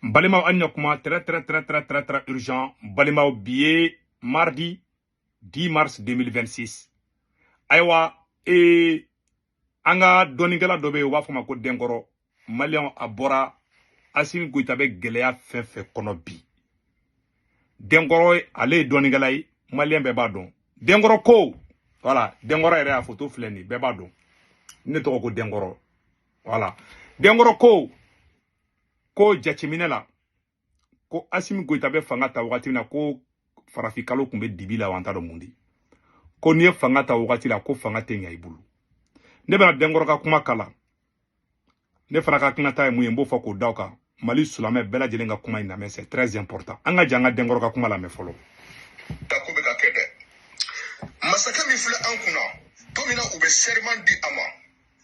Balimaw, an ɲɛ kuma très très très très très très urgent. Balimaw, bi ye mardi 10 mars 2026. Ayiwa, an ka dɔnnikɛla dɔ bɛ yen, u b'a fɔ ma ko Denkɔrɔ. Maliyɛnw, a bɔra Asimi Goyita bɛ gɛlɛya fɛn fɛn kɔnɔ bi, Denkɔrɔ, ale ye dɔnnikɛla ye, maliyɛn bɛɛ b'a dɔn. Denkɔrɔ ko voilà, Denkɔrɔ yɛrɛ y'a photo filɛ nin, bɛɛ b'a dɔn. Ne tɔgɔ ko Denkɔrɔ. Voilà, Denkɔrɔ ko jateminɛ la, ko Asimi Goyita bɛ fanga ta wagati min na, ko farafin kalo tun bɛ dibi la wa, an t'a dɔn mun de. Ko n'i ye fanga ta wagati la, ko fanga tɛ ɲɛ i bolo. Ne bɛna Denkɔrɔ ka kuma kalan. Ne fana ka hakilinata ye mun ye, n b'o fɔ k'o da o kan. Mali silamɛ bɛɛ lajɛlen ka kuma in lamɛn, c'est très important. An ka jɛ an ka Denkɔrɔ ka kuma lamɛn fɔlɔ. Ka ko bɛ ka kɛ dɛ. Masakɛ min filɛ an kunna, don min na u bɛ serment di a ma,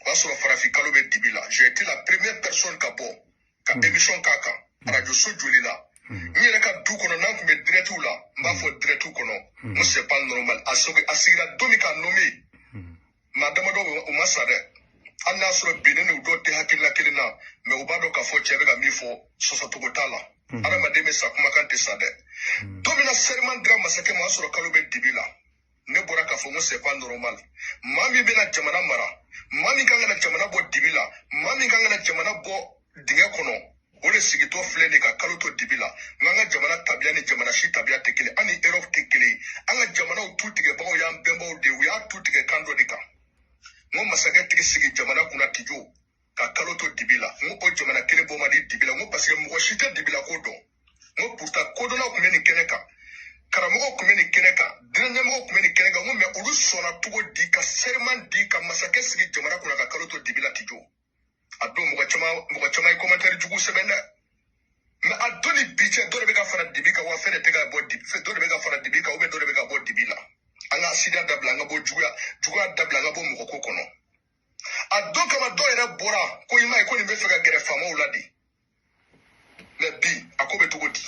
o y'a sɔrɔ farafin kalo bɛ dibi la. J'ai été la première personne ka bɔ ka émission k'a kan arajo so joli la. N yɛrɛ ka du kɔnɔ, n'an tun bɛ direct la, n b'a fɔ direct kɔnɔ, n ko c'est pas normal. A sɔgɔ a sigira don min k'a nommé, maa damadɔ u ma sa dɛ. Hali n'a sɔrɔ binnen ni u dɔw tɛ hakilina kelen na, mais u b'a dɔn k'a fɔ cɛ bɛ ka min fɔ, sɔsɔcogo t'a la. Hadamaden bɛ sa, kumakan tɛ sa dɛ. Don min na serment dira masakɛ ma, o y'a sɔrɔ kalo bɛ dibi la. Ne bɔra k'a fɔ n ko c'est pas normal. Maa min bɛna jamana mara, maa min kan ka na jamana bɔ dibi la, maa min kan ka na jamana bɔ dingɛ kɔnɔ, o de sigitɔ filɛ nin ka kalo to dibi la. N k'an ka jamana tabiya ni jamana si tabiya tɛ kelen, an ni Europe tɛ kelen. An ka jamanaw tu tigɛbagaw y'an bɛnbaw de ye, u y'a tu tigɛ kan dɔ de kan. N ko masakɛ tigi sigi jamana kunna tijo ka kalo to dibi la, n ko o jamana kelen bɔ man di dibi la. N ko parce que mɔgɔ si tɛ dibi la ko dɔn. N ko pourtant kodɔnnaw tun bɛ nin kɛnɛ kan, karamɔgɔw tun bɛ nin kɛnɛ kan, diinɛ ɲɛmɔgɔw tun bɛ nin kɛnɛ kan. N ko mais olu sɔnna cogo di ka serment di ka masakɛ sigi jamana kunna ka kalo to dibi la tijo? A don mɔgɔ caman ye commentaire jugu sɛbɛn dɛ. Mais a don ni bi cɛ, dɔ de bɛ ka fara dibi kan wa, fɛn de tɛ ka bɔ dibi, dɔ de bɛ ka fara dibi kan, ou bien dɔ de bɛ ka bɔ dibi la. An ka asidiya dabila, an ka bɔ juguya juguya dabila, an ka bɔ mɔgɔ ko kɔnɔ. A don kama dɔw yɛrɛ bɔra ko i m'a ye ko nin bɛ fɛ ka gɛrɛ faamaw la de. Mais bi a ko bɛ cogo di?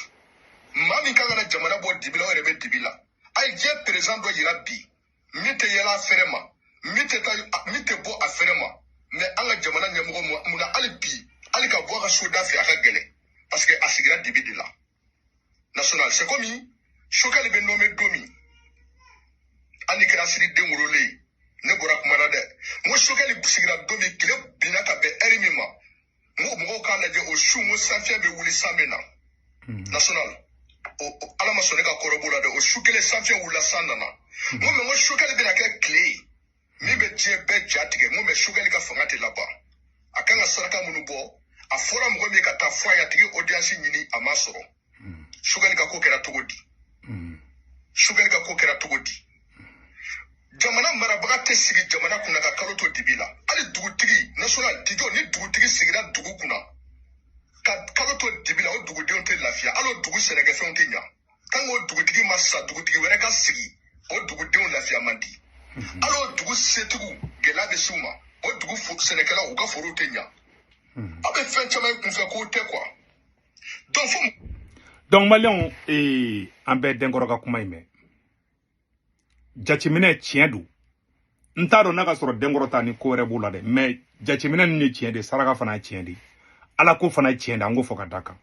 Maa min kan ka na jamana bɔ dibi la, o yɛrɛ bɛ dibi la. A ye diɲɛ président dɔ yira bi min tɛ yɛlɛ a fɛrɛ ma, min tɛ taa, min tɛ bɔ a fɛrɛ ma. Mais an ka jamana ɲɛmɔgɔ, mun na hali bi, hali ka bɔ a ka so da fɛ, a ka gɛlɛn, parce que a sigira dibi de la. National, c'est comme Choguel bɛ nommé don min, hali ni kɛra siri den wololen ye. Ne bɔra kuma na dɛ. N ko Choguel sigira don min, tile binna ka bɛn ɛri min ma, n ko mɔgɔw k'a lajɛ o su, n ko sanfiyɛn bɛ wuli, san bɛ na. National, o ala ma sɔn ne ka kɔrɔbɔ la dɛ. O su kelen, sanfiyɛn wulila, san nana. N ko mais n ko Choguel bɛna kɛ tile ye min bɛ diɲɛ bɛɛ ja tigɛ. N ko mais Choguel ka fanga tɛ laban. A kan ka saraka minnu bɔ, a fɔra mɔgɔ min ye ka taa fɔ a ye, a tigi audience ɲini, a ma sɔrɔ. Choguel ka ko kɛra cogo di? Choguel ka ko kɛra cogo di? Jamana marabaga tɛ sigi jamana kunna ka kalo to dibi la. Hali dugutigi, national dijo, ni dugutigi sigira dugu kunna ka kalo to dibi la, o dugudenw tɛ lafiya, hali o dugu sɛnɛkɛfɛnw tɛ ɲa. Tant o dugutigi ma sa, dugutigi wɛrɛ ka sigi, o dugudenw lafiya man di. Hali o dugu setigiw, gɛlɛya bɛ s'u ma. O dugu sɛnɛkɛlaw, u ka forow tɛ ɲa. Aw bɛ fɛn caman ye kunfɛ kow tɛ quoi. Donc fo Donc maliyɛnw, an bɛɛ Denkɔrɔ ka kuma in mɛn. Jateminɛ tiɲɛ don. N t'a dɔn n'a ka sɔrɔ Denkɔrɔ ta ni ko wɛrɛ b'o la dɛ, mais jateminɛ ninnu ye tiɲɛ de, saraka fana ye tiɲɛ de, ala ko fana ye tiɲɛ de. An k'o fɔ ka da kan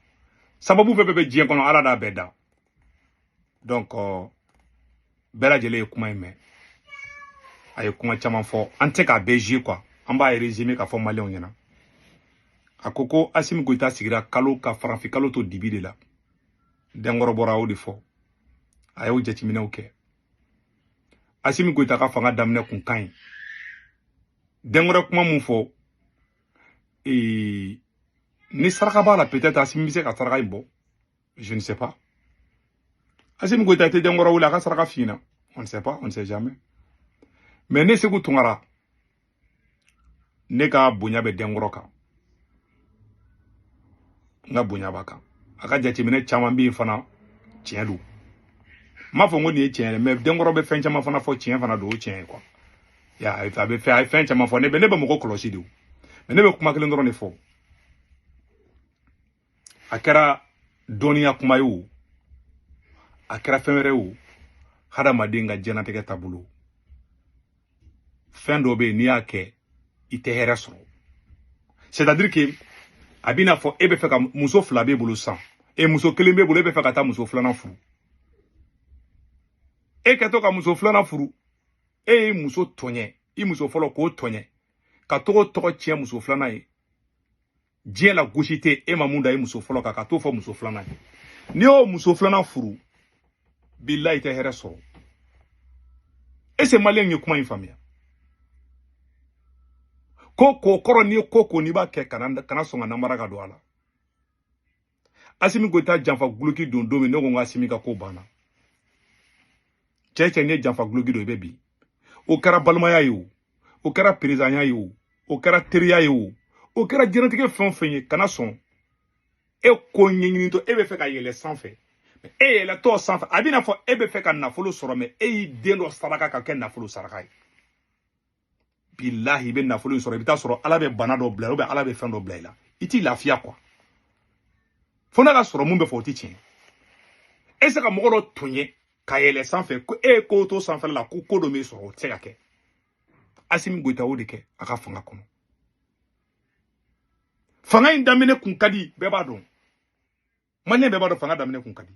sababu bɛɛ bɛ diɲɛ kɔnɔ, ala d'a bɛɛ da. Donc bɛɛ lajɛlen ye kuma in mɛn. A ye kuma caman fɔ, an tɛ k'a bɛɛ jouer quoi, an b'a résumer k'a fɔ maliyɛnw ɲɛna. A ko ko Asimi Goyita sigira kalo ka farafin kalo to dibi de la. Denkɔrɔ bɔra o de fɔ, a y'o jateminɛw kɛ. Asimi Goyita ka fanga daminɛ kun ka ɲi. Denkɔrɔ kuma mun fɔ, ni saraka b'a la, peut-être Asimi bɛ se ka saraka in bɔ, je ne sais pas. Asimi Goyita tɛ Denkɔrɔ wele a ka saraka f'i ɲɛna, on ne sait pas, on ne sait jamais. Mais ne Segu Tunkara, ne ka bonya bɛ Denkɔrɔ kan, n ka bonya b'a kan. A ka jateminɛ caman bɛ yen fana, tiɲɛ don. N m'a fɔ n ko nin ye tiɲɛ ye, mais Denkɔrɔ bɛ fɛn caman fana fɔ, tiɲɛ fana don, o tiɲɛ ye quoi. Ya a bɛ fɛn, a ye fɛn caman fɔ. Ne bɛ mɔgɔ kɔlɔsi de o, mais ne bɛ kuma kelen dɔrɔn de fɔ. A kɛra dɔnniya kuma ye o, a kɛra fɛn wɛrɛ ye o, hadamaden ka diɲɛlatigɛ taabolo, fɛn dɔ bɛ yen, n'i y'a kɛ, i tɛ hɛrɛ sɔrɔ. C'est à dire que A b'i n'a fɔ e bɛ fɛ ka muso fila b'e bolo sisan, e muso kelen b'e bolo, e bɛ fɛ ka taa muso filanan furu. E kɛtɔ ka muso filanan furu, e ye muso tɔɲɛ, i muso fɔlɔ k'o tɔɲɛ, ka tɔgɔ tiɲɛ muso filanan ye. Diɲɛ la gosi tɛ e ma mun da i muso fɔlɔ kan ka t'o fɔ muso filanan ye. N'i y'o muso filanan furu, bilahi i tɛ hɛrɛ sɔrɔ. Est-ce que maliyɛn ye kuma in faamuya? Ko k'o kɔrɔ n'i ye ko ko n'i b'a kɛ, kana sɔn ka namara ka don a la. Assimi Goïta janfa guloki don don min, ne ko n ko Assimi ka ko banna. Cɛ n'i ye janfa guloki don, i bɛ bin. O kɛra balimaya ye o, o kɛra perezanya ye o, o kɛra teriya ye o, o kɛra diɲɛlatigɛ fɛn o fɛn ye, kana sɔn. E ko ɲɛɲinitɔ, e bɛ fɛ ka yɛlɛ sanfɛ, e yɛlɛtɔ sanfɛ, a bɛna fɔ e bɛ fɛ ka nafolo sɔrɔ, mɛ e y'i den dɔ saraka ka kɛ nafolo saraka ye. Bilahi i bɛ nafolo in sɔrɔ, i bɛ taa sɔrɔ Ala bɛ bana dɔ bila, ou bien Ala bɛ fɛn dɔ bila i la, i t'i lafiya quoi. Fo n'a ka sɔrɔ mun bɛ fɔ o tɛ tiɲɛ. E se ka mɔgɔ dɔ tɔɲɛ ka yɛlɛ sanfɛ, ko e ye ko to sanfɛla la, ko ko dɔ m'e sɔrɔ, o tɛ se ka kɛ. Assimi Goïta o de kɛ a ka fanga kɔnɔ. Fanga in daminɛ kun ka di, bɛɛ b'a dɔn. Maliyɛn bɛɛ b'a dɔn fanga daminɛ kun ka di.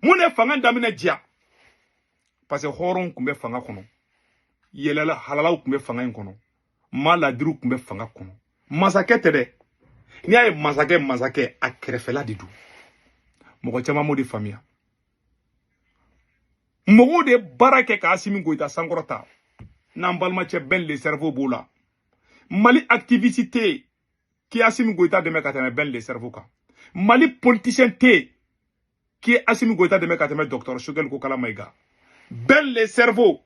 Mun de fanga daminɛ diya? Parce que hɔrɔnw tun bɛ fanga kɔnɔ, yɛlɛla halalaw tun bɛ fanga in kɔnɔ, maa ladiriw tun bɛ fanga kɔnɔ. Masakɛ tɛ dɛ, n'i y'a ye masakɛ a kɛrɛfɛla de don. Mɔgɔ caman m'o de faamuya. Mɔgɔw de baara kɛ ka Assimi Goïta sankɔrɔta. N'an balimacɛ Ben le cerveau b'o la. Mali activiste tɛ yen k'i Assimi Goïta dɛmɛ ka tɛmɛ Ben le cerveau kan. Mali politicien tɛ yen k'i Assimi Goïta dɛmɛ ka tɛmɛ docteur Choguel Kokalla Maïga. Ben le cerveau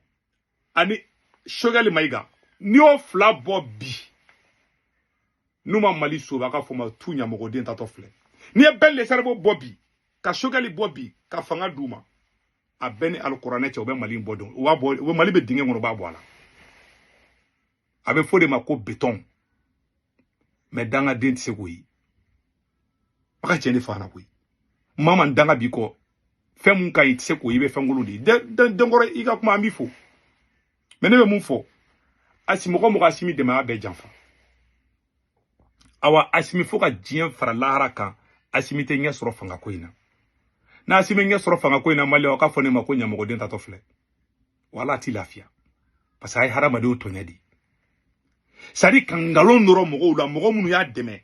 ani Choguel Maïga, n'i y'o fila bɔ bi, n'u ma Mali sauver, a ka fɔ ma tu ɲamɔgɔden tatɔ filɛ. N'i ye Ben le cerveau bɔ bi, ka Choguel bɔ bi, ka fanga d'u ma, a bɛɛ ni alikuranɛ cɛ, u bɛ Mali bɔ dɔn, u b'a bɔ, u bɛ Mali bɛ dingɛ kɔnɔ, u b'a bɔ a la. A bɛ fɔ de ma ko béton. Mais dangaden tɛ se k'o ye. A ka tiɲɛ de fɔ an na koyi. Maa man danga b'i kɔ, fɛn mun ka ɲi i tɛ se k'o ye, i bɛ fɛn kolon de ye. Denkɔrɔ i ka kuma an b'i fo. Mais ne bɛ mun fɔ? Asi mɔgɔ Assimi dɛmɛ a bɛɛ janfa. Awa Assimi fo ka diɲɛ fara lahara kan, Assimi tɛ ɲɛ sɔrɔ fanga ko in na. N'a Assimi ɲɛ sɔrɔ fanga ko in na, maliyɛnw k'a fɔ ne ma ko ɲamɔgɔden tatɔ filɛ. Wala a t'i lafiya. Parce que a ye hadamadenw tɔɲɛ de. C'est à dire ka nkalon nɔrɔ mɔgɔw la, mɔgɔ minnu y'a dɛmɛ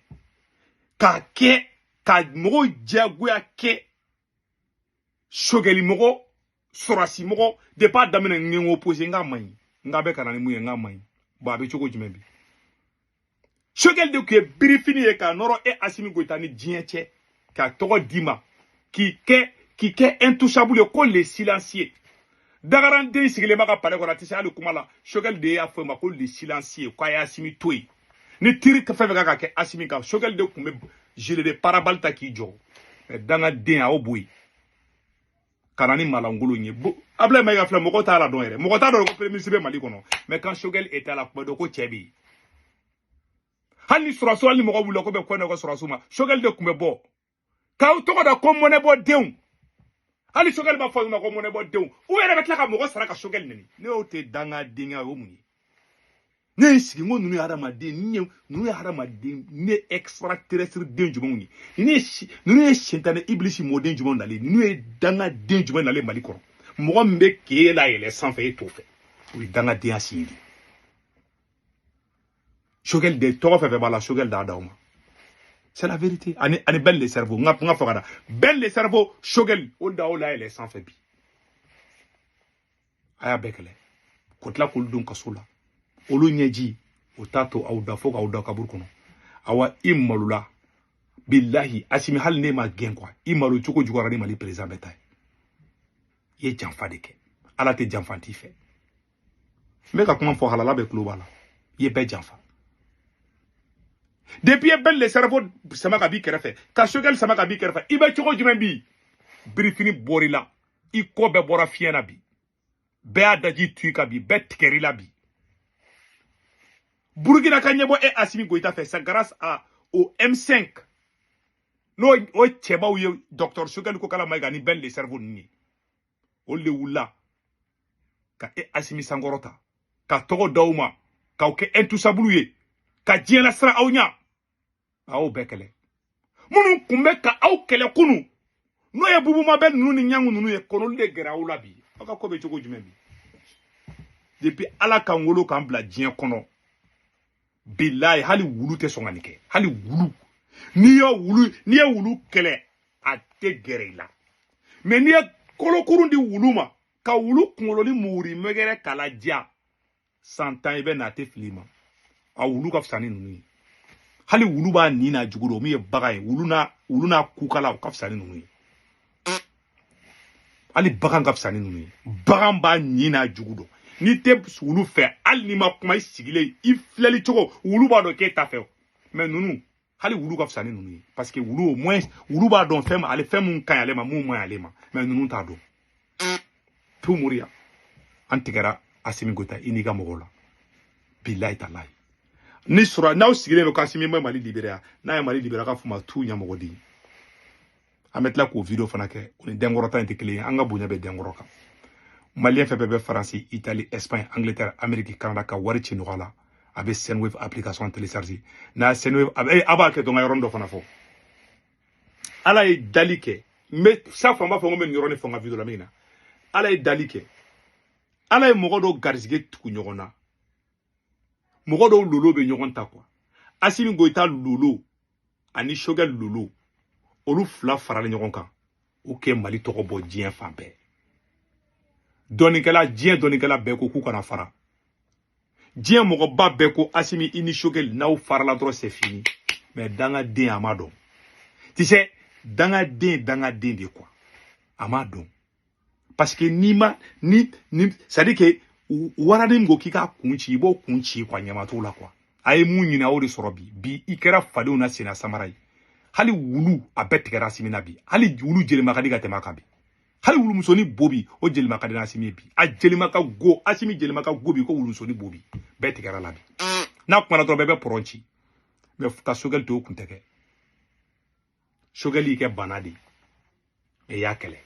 k'a kɛ, ka mɔgɔw diyagoya kɛ sogɛli mɔgɔ, sɔrɔsi mɔgɔ, depuis a daminɛ n ye n opposé, n k'a man ɲi, n k'a bɛ ka na ni mun ye, n k'a man ɲi. Bon, a bɛ cogo jumɛn bi? Choguel de tun ye birifini ye k'a nɔrɔ e Assimi Goïta ni diɲɛ cɛ, k'a tɔgɔ d'i ma, k'i kɛ intouchable ye, ko le silencieux. Dagaranden sigilen b'a ka palais kɔnɔ, a tɛ se hali kuma la. Choguel de y'a fɔ ma ko le silencieux, k'a ye Assimi to yen. Ni tiri fɛn fɛn kan ka kɛ Assimi kan, Choguel de tun bɛ gilet de pare-balles ta k'i jɔ. Mais dangaden a y'o bɔ yen ka na ni malangolo ye. Ablaye Maïga filɛ, mɔgɔ t'a la dɔn yɛrɛ, mɔgɔ t'a dɔn ko premier ministre bɛ Mali kɔnɔ. Mais quand Choguel était à la, kuma dɔn ko cɛ bɛ yen. Hali ni sɔrɔsiw, hali ni mɔgɔ wulila ko bɛ kɔnɛ ko sɔrɔsiw ma, Choguel de tun bɛ bɔ k'aw tɔgɔ da ko mɔnɛbɔdenw. Hali Choguel b'a fɔ ma ko mɔnɛbɔdenw, u yɛrɛ bɛ tila ka mɔgɔ sara ka Choguel neni. Ne y'o tɛ dangadenya ye, o mun ye? Ne ye sigi n ko ninnu ye hadamaden, ninnu ye hadamaden, ninnu ye extraterrestre den jumɛnw ye, ninnu ye sɛntanɛ ibilisi mɔden jumɛnw nalen, ninnu ye dangaden jumɛn nalen Mali kɔnɔ. Mɔgɔ min bɛ k'e layɛlɛ sanfɛ, e t'o fɛ, o ye dangadenya signe de ye. Choguel de tɔgɔ fɛn fɛn b'a la, Choguel d'a d'aw ma. C'est la vérité. Ani Ben le cerveau, n ka fɔ ka da Ben le cerveau, Choguel o da o layɛlɛ sanfɛ bi. A y'a bɛɛ kɛlɛ k'o tila k'olu don kaso la, olu ɲɛji o t'a to aw da fo k'aw da kaburu kɔnɔ. Awa i malola bilahi Assimi, hali ne ma gɛn quoi, i malo cogo juguyara ni Mali président bɛɛ ta ye. I ye janfa de kɛ, Ala tɛ janfa t'i fɛ. N bɛ ka kuma fɔ halala bɛɛ tulo b'a la. I ye bɛɛ janfa. Depuis i ye Ben le cerveau sama ka b'i kɛrɛfɛ, ka Choguel sama ka b'i kɛrɛfɛ, i bɛ cogo jumɛn bi? Birifini bɔr'i la, i kɔ bɛɛ bɔra fiɲɛ na bi, bɛɛ y'a daji tu i kan bi, bɛɛ tigɛr'i la bi. Burukina ka ɲɛbɔ e Assimi Goïta fɛ, c'est grâce à au M5 n'o o cɛbaw ye docteur Choguel Kokalla Maïga ni Ben le cerveau ninnu ye. Olu de wulila ka e Assimi sankɔrɔta, ka tɔgɔ d'aw ma, k'aw kɛ intouchable ye, ka diɲɛ lasira aw ɲɛ. A y'o bɛɛ kɛlɛ. Minnu kun bɛ ka aw kɛlɛ kunun, n'o ye Bubuma bɛ ninnu ni ɲangu ninnu ye, kɔnɔlu de gɛrɛ aw la bi. Aw ka ko bɛ cogo jumɛn bi? Depuis Ala k'an wolo k'an bila diɲɛ kɔnɔ, bilayi, hali wulu tɛ sɔn ka nin kɛ. Hali wulu, n'i ye wulu, n'i ye wulu kɛlɛ, a tɛ gɛrɛ i la. Mais n'i ye kolokurun di wulu ma, ka wulu kunkolo ni muguri mɛgɛrɛ k'a laja, san 10 i bɛ na, a tɛ fili i ma. A wulu ka fisa ni ninnu ye. Hali wulu b'a nin n'a jugu dɔn, min ye bagan ye, wulu n'a kukala, o ka fisa ni ninnu ye. Hali bagan ka fisa ni ninnu ye. Bagan b'a nin n'a jugu dɔn. N'i tɛ wulu fɛ, hali n'i ma kuma, i sigilen, i filɛli cogo, wulu b'a dɔn k'e ta fɛ. Mais ninnu, hali wulu ka fisa ni ninnu ye, parce que wulu, au moins wulu b'a dɔn fɛn ale fɛn mun ka ɲi ale ma, mun man ɲi ale ma. Mais ninnu t'a dɔn. Tu moriya, an tigɛra Asimi Goyita, i n'i ka mɔgɔw la, bilayi talayi. Ni sɔrɔ n'aw sigilen don k'Asimi bɛ Mali libéré yan, n'a ye Mali libéré, a ka fɔ ma tu ɲɛmɔgɔden. An bɛ tila k'o vidéo fana kɛ. O ni denkɔrɔ ta in tɛ kelen ye. An ka bonya bɛ denkɔrɔ kan. Malien fɛn fɛn bɛ Faransi, Italie, Espagne, Angleterre, Amérique, Canada, ka wari ci nɔgɔya la, a bɛ Sendwave application télécharger. N'a Sendwave a bɛ, a b'a kɛ dɔn ka yɔrɔnin dɔ fana fɔ. Ala ye dali kɛ, n bɛ chaque fois n b'a fɔ, n ko n bɛ nin yɔrɔnin fɔ n ka vidéo la min na. Ala ye dali kɛ, Ala ye mɔgɔ dɔw garisɛgɛ tugu ɲɔgɔn na, mɔgɔ dɔw lolo bɛ ɲɔgɔn ta quoi. Asimi Goyita lolo ani Choguel lolo, olu fila faralen ɲɔgɔn kan, u kɛ Mali tɔgɔ bɔ diɲɛ fan bɛɛ. Dɔnnikɛla, diɲɛ dɔnnikɛla bɛɛ ko k'u kana fara. Diɲɛ mɔgɔba bɛɛ ko Asimi, i ni Choguel, n'aw farala dɔrɔn, c'est fini. Mais dangaden, a ma dɔn. Tu sais, dangaden, dangaden de quoi, a ma dɔn. Parce que n'i ma ni c'est à dire que waraden min ko k'i k'a kun ci, i b'o kun ci quoi. Ɲama t'o la quoi. A ye mun ɲini, a y'o de sɔrɔ bi. Bi i kɛra fadenw na senna samara ye. Hali wulu, a bɛɛ tigɛra Asimi na bi. Hali wulu jelima ka di ka tɛmɛ a kan bi. Hali wulumusonin bo bi, o jelima ka di n'Asimi ye bi. A jelima ka go, Asimi jelima ka go bi ko wulumusonin bo bi. Bɛɛ tigɛra la bi. N'a kumana dɔrɔn, bɛɛ bɛ pɔrɔn ci. Mais ka Choguel to, o kun tɛ kɛ. Choguel y'i kɛ bana de ye, i y'a kɛlɛ,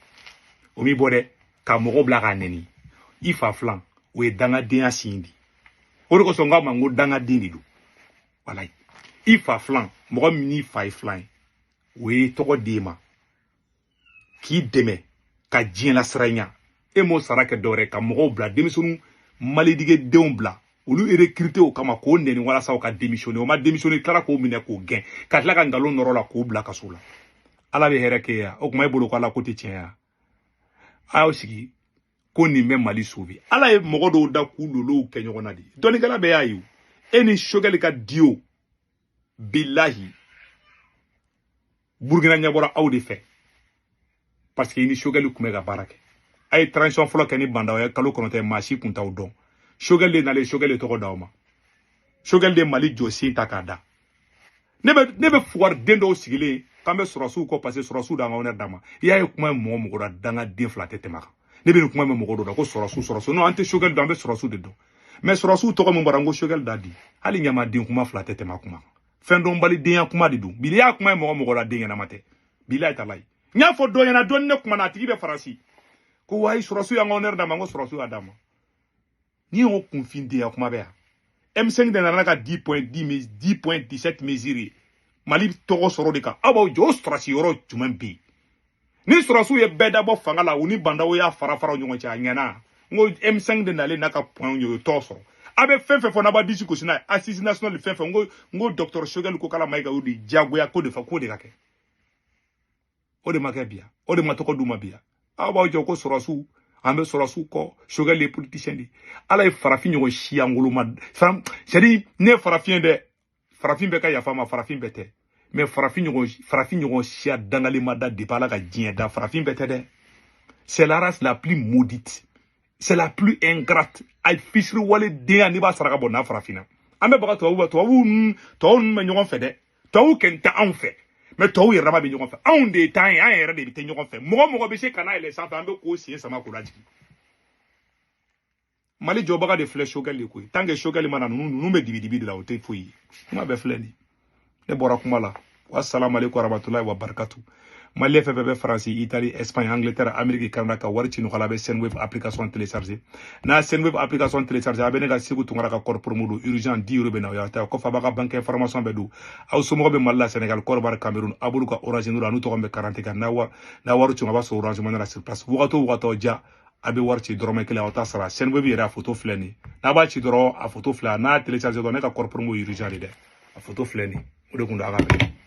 o m'i bɔ dɛ, ka mɔgɔ bila k'a nɛni i fa filan, o ye dangadenya sin di. O de kosɔn n k'a ma n ko dangaden de don. Walayi, i fa filan, mɔgɔ min n'i fa ye filan ye, o ye tɔgɔ d'e ma k'i dɛmɛ ka diɲɛ lasiranya. E m'o sara kɛ dɔwɛrɛ, ka mɔgɔw bila, denmisɛnninw malidigedenw bila, olu recruter o kama k'o nɛni walasa u ka démissionner. O ma démissionner, tilara k'o minɛ k'o gɛn, ka tila ka nkalon nɔrɔ la k'o bila kaso la. Ala bɛ hɛrɛ kɛ ya. O kuma e bolo ko Ala ko tɛ tiɲɛ ya. A y'aw sigi ko nin bɛ Mali sauver. Ala ye mɔgɔ dɔw da k'u lolow kɛ ɲɔgɔn na de. Dɔnnikɛla bɛɛ y'a ye o. E ni Choguel ka dio, bilahi, Burukina ɲɛbɔra aw de fɛ, parce que i ni Choguel tun bɛ ka baara kɛ. A ye transition fɔlɔ kɛ ni Bandaw ye kalo 9, maa si kun t'aw dɔn. Choguel de nalen, Choguel de tɔgɔ d'aw ma. Choguel de Mali jɔ sen ta k'a da. Ne bɛ fugariden dɔw sigilen k'an bɛ sɔrɔsiw kɔ, parce que sɔrɔsiw d'an ka honneur d'a ma. I y'a ye, kuma ye mɔgɔ mɔgɔ la, dangaden fila tɛ tɛmɛ a kan. Ne bɛ nin kuma mɛn mɔgɔ dɔw la ko sɔrɔsiw, sɔrɔsiw. Non, an tɛ Choguel dɔn, an bɛ sɔrɔsiw de dɔn. Mais sɔrɔsiw tɔgɔ min bɔra, n ko Choguel da di, hali ɲamaden kuma fila tɛ tɛmɛ a kuma kan. Fɛn dɔnbalidenya kuma de don. Bi n'i y'a kuma ye mɔgɔ mɔgɔ la, den ɲɛnama tɛ, bilayi talayi. N y'a fɔ dɔ ɲɛna, dɔɔni ne kuma na, a tigi bɛ Faransi, ko wayi, sɔrɔsiw y'an ka honneur d'a ma. N ko sɔrɔsiw y'a d'a ma. N'i y'o kunfindenya kuma bɛ yan, M5 de nana ka 10.10, 10.17 mesures ye Mali tɔgɔ sɔrɔ de kan. Aw b'aw jɔ o sɔrɔsi yɔrɔ jumɛn bɛ yen ni sɔrɔsiw ye bɛɛ dabɔ fanga la, u ni Bandaw y'a fara fara ɲɔgɔn cɛ, a ɲɛna. N ko M5 de nalen n'a ka point ye, o ye tɔgɔ sɔrɔ. A bɛ fɛn fɛn fɔ n'a b'a disi gosi n'a ye, assise nationale, fɛn fɛn, n ko docteur Choguel Kokalla Maïga y'o de diyagoya ko de fɔ k'o de ka kɛ. O de ma kɛ bi yan, o de ma tɔgɔ d'u ma bi yan. Aw b'aw jɔ ko sɔrɔsiw, an bɛ sɔrɔsiw kɔ. Choguel ye politicien de ye. Ala ye farafin ɲɔgɔn siyankoloma, c'est à dire ne ye farafin ye dɛ, farafin bɛɛ ka yafa ma, farafin bɛɛ tɛ, mais farafin ɲɔgɔn siya dangalen ma da depuis Ala ka diɲɛ da. Farafin bɛɛ tɛ dɛ. C'est la race la plus maudite, c'est la plus ingrate. A ye fisiriwale denya, n'i b'a saraka bɔ n'a farafinna. An bɛ baga tubabu ba, tubabu ninnu, tubabu ninnu bɛ ɲɔgɔn fɛ dɛ. Tubabu kɛn tɛ anw fɛ, mais tubabu yɛrɛ dama bɛ ɲɔgɔn fɛ. Anw de ye t'an ye, an yɛrɛ de bɛ tɛ ɲɔgɔn fɛ. Mɔgɔ mɔgɔ bɛ se ka n'a yɛlɛ sanfɛ, an bɛ k'o sen sama k'o lajigin. Mali jɔbaga de filɛ, Choguel de koyi. Tant que Choguel mana, ninnu bɛ dibi dibi de la, o tɛ foyi ye. Kuma bɛɛ filɛ nin. Ne bɔra kuma la. Wassalamu alaikum warahmatullahi wabarakatuh. Malien fɛn fɛn bɛ Faransi, Italie, Espagne, Angleterre, Amérique, Canada, ka wari ci nɔgɔya la, a bɛ Sendwave application télécharger. N'a Sendwave application télécharger, a bɛ ne ka Segu Tunkara ka code promo don, urgent 10 euros bɛ na o y'a ta. Kɔfɛ a b'a ka banque information bɛɛ don. Aw somɔgɔw bɛ Mali la, Sénégal, Côte d'Ivoire, Cameroun, a b'olu ka Orange Money, n'u tɔgɔ bɛ carte kan. N'a wari ci, a b'a sɔrɔ Orange Money la sur place. Wagati o wagati aw ja, a bɛ wari ci dɔrɔmɛ kelen, aw t'a sara. Sendwave yɛrɛ a photo filɛ nin ye. N'a b'a ci dɔrɔn, a photo filɛ. N'a télécharger dɔrɔn, ne ka code promo urgent de dɛ, a photo filɛ nin ye. O de kun don, a ka bɛn.